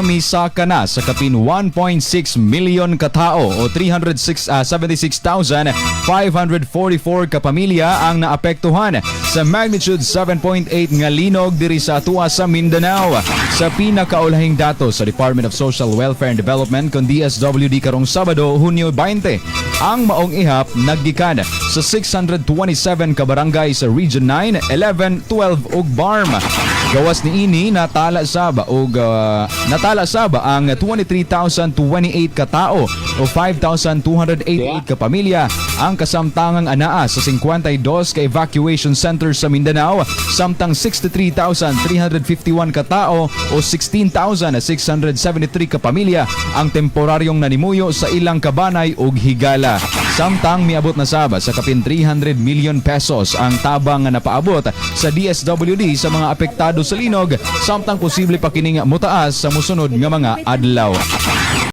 Misaka na sa kapin 1.6 milyon katao o 376,544 kapamilya ang naapektuhan sa magnitude 7.8 nga linog diri sa atua sa Mindanao. Sa pinakaulahing datos sa Department of Social Welfare and Development kon DSWD karong Sabado, Hunyo 20, ang maong ihap naggikan sa 627 ka barangay sa Region 9, 11, 12 ug BARMM. Gawas niini, natala sab ang 23,028 katao o 5,288 ka pamilya ang kasamtangang anaa sa 52 ka evacuation center sa Mindanao, samtang 63,351 katao o 16,673 ka pamilya ang temporaryong nanimuyo sa ilang kabanay ug higala. Samtang miabot na sab sa kapin 300 million pesos ang tabang nga napaabot sa DSWD sa mga apektado sa linog, samtang posible pa kining mutaas sa musunod nga mga adlaw.